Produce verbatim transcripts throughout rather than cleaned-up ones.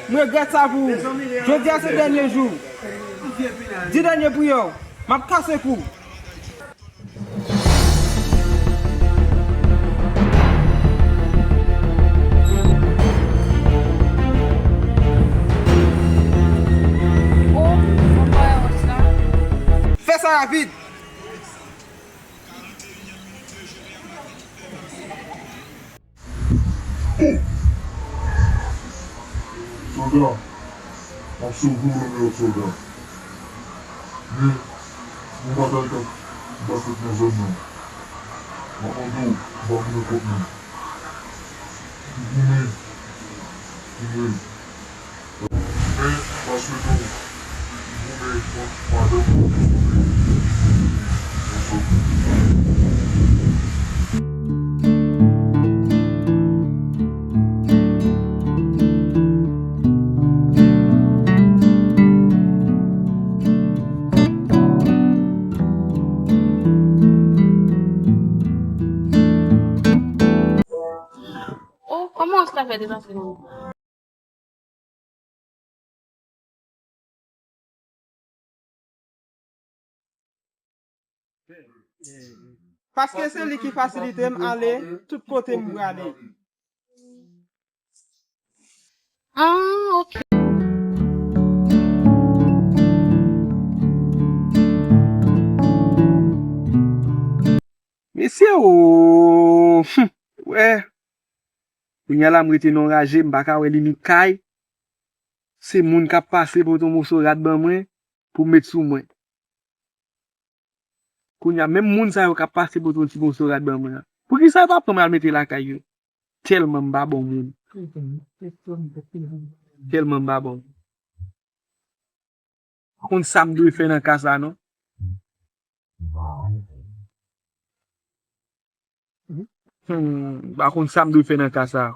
M regrèt sa pou ou. Jodi a se dènye jou. Di dènye priyè w. M ap kase kou. Fè sa rapid. Oh! Sòlda, m ap sove w lòt sòlda. Men, gon batay k ap, k ap fèt nan zòn nan. M ap mande w, ou pa goumen kont li. Ou goumen pou mwen. Men, m pa swete w goumen kont madanm ou. Oh, kòman w ta fè depase nan? Paske se li ki fasilite m ale tout kote m prale. Ah, ok. Mesye o, hmm, wè. Kounye a la m rete nan raje, m pa ka wè limit kay. Se moun k ap pase pote yon moso rad ban mwen pou m met sou mwen. Kounye a, menm moun sa yo k ap pase pote yon ti moso rad ban mwen an. Poukisa yo pa pran m al mete lakay yo? Tèlman m pa bon moun. Tèlman m pa bon moun. Pa konn sa m dwe fè nan ka sa non. Hmm, pa konn sa m dwe fè nan ka sa.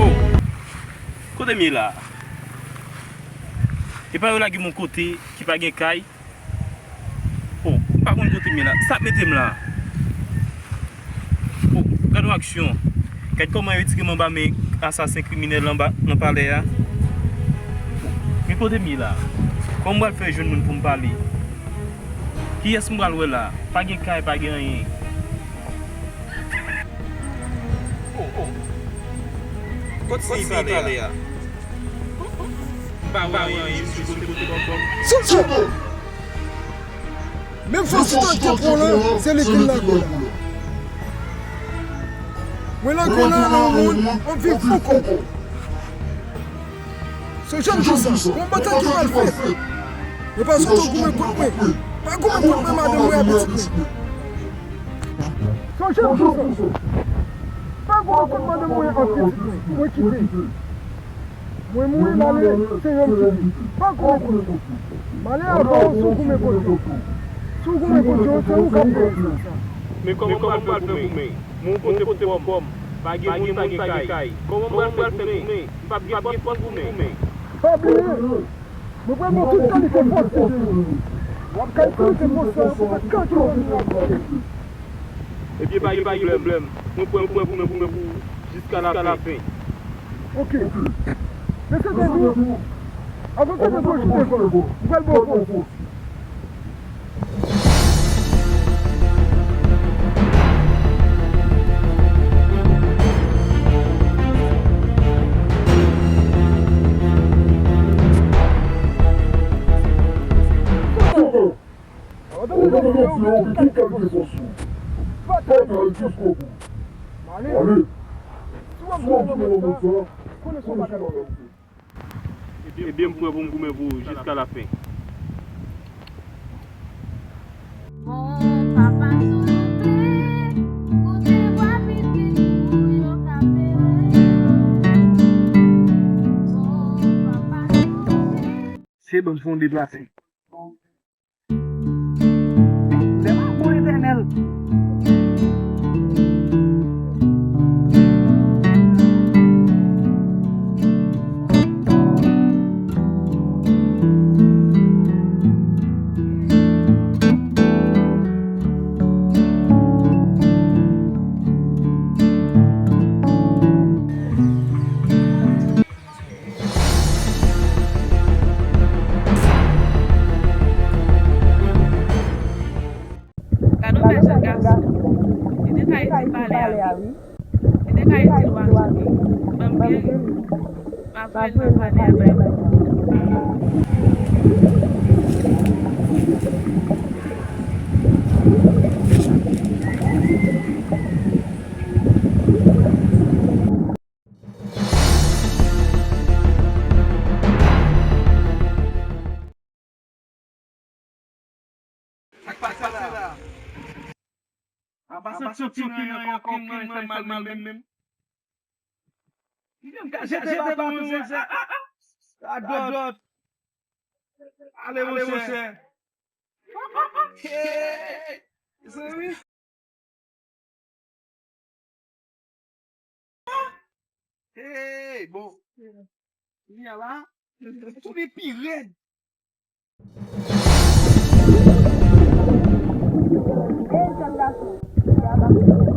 Oh! Kote m ye la? Epa yo lage m yon kote ki pa gen kay? Oh, m pa konn kote m ye la. Sa ap mete m la? Oh, gad yon aksyon. Gad kòman yo retire m anba men asasen kriminèl anba nan palè a. Oh, men kote m ye la? Kòman m pral fè jwenn moun pou m pale? Kiyès m pral wè la? Pa gen kay, pa gen anyen. Oh, oh. Kot se li pale a? Pa wè anyen, misye kote kote bòbòb. Souple! Menm fò si tante pran lan, se li ki lakòl la. Mwen lakòl la, nan yon moun, m ap viv ankò. Se jan m di sa, gon batay ki pral fèt. Yo pa sot goumen kont mwen. Pa goumen kont mwen, madanm mwen ak pitit mwen. Se jan m di sa. Pa goumen kont madanm mwen ak pitit mwen. Mwen kite. Mwen mouri, m ale, se yo m kite. Pa goumen kont mwen. M ale avan w si w goumen kont yo. Si w goumen kont yo, se ou k ap peye sa. Men kòman m pral fè goumen? Mwen yon kote pou kò m. Pa gen moun, pa gen kay. Kòman m pral fè goumen? M p ap gen pòt pou goumen. Pa bliye, mwen pral ba w tout kalite pòs ki genyen. W ap ka itilize pòs sa yo pou fè kalkil nan lavi w. Ebyen, pa gen pwoblèm. Mwen prè pou mwen, pou mwen, pou mwen, pou jiska lafen. Ok. Mesye Dènye, avan ke nou pwofite, mwen pral ba w pòs. Batay jiskobou. Ale. Si w ap goumen nan mond sa, konnen se yon bagay. Ebyen, m prè pou m goumen pou ou jiska lafen. Bon, papa, Pou l fè yon deplase. Lè m ap bon Etènèl. Gad yon bèl jèn gason. Li te ka itil palè a, wi. Li te ka itil wazou. Ban m geri. M ap voye l nan palè a bay mwen. Sa k pase la? Apa santi okenn nan okenn nan fè mal menm menm. Jete pa pou mwen sa. Radòt. Ale monchè. Hey! Mezanmi. Hey, bon. Kounye a la, tou li pi rèd. Ey, jèn gason, se a pa kote.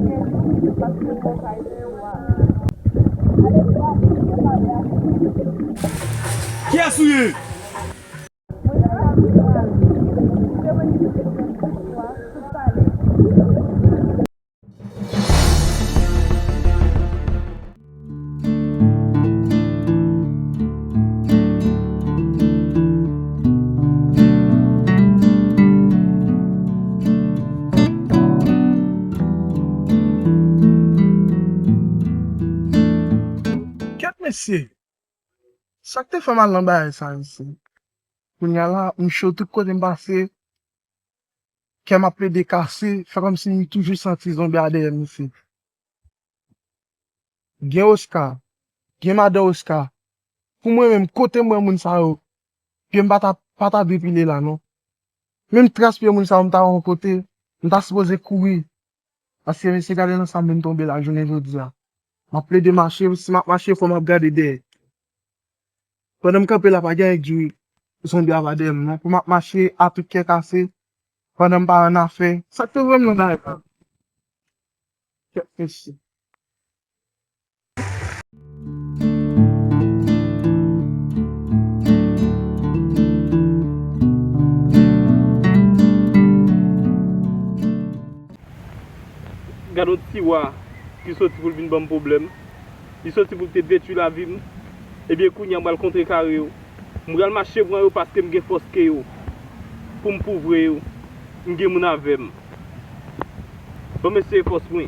Byen dou, paske bon kay se ou a. Kiyès ou ye? Kèt mesye! Sa k te fè m al nan bagay sa, mesye? Kounye a la, m cho tout kote m pase, kè m ap plede kase, fè kòmsi m toujou santi zonbi a dèyè m, mesye. Gen Oscar, gen madan Oscar. Pou mwen menm, kote m wè moun sa yo, pye m pa ta, pa ta dwe pile la, non. Menm tras pye moun sa yo, m ta wè yon kote, m ta sipoze kouri. Paske, mesye, gade nan sa m vin tonbe la jounen jodi a. M ap plede mache, si m ap mache, fò m ap gade dèyè. Pandan m kanpe la, pa gen anyen k di zonbi a va dèyè m, non. Pou m ap mache a tout kè kase, pandan m pa ann afè. Sa k te voye m nan bagay la? Kèt mesye. Gad yon ti wa ki soti pou l vin ban m pwoblèm. Li soti pou l te detwi lavi m. Ebyen, kounye a m pral kontrekare yo. M pral mache pran yo paske m gen fòs ke yo. Pou m pou vre yo. M gen moun avè m. Bon, mesye, fòs mwen.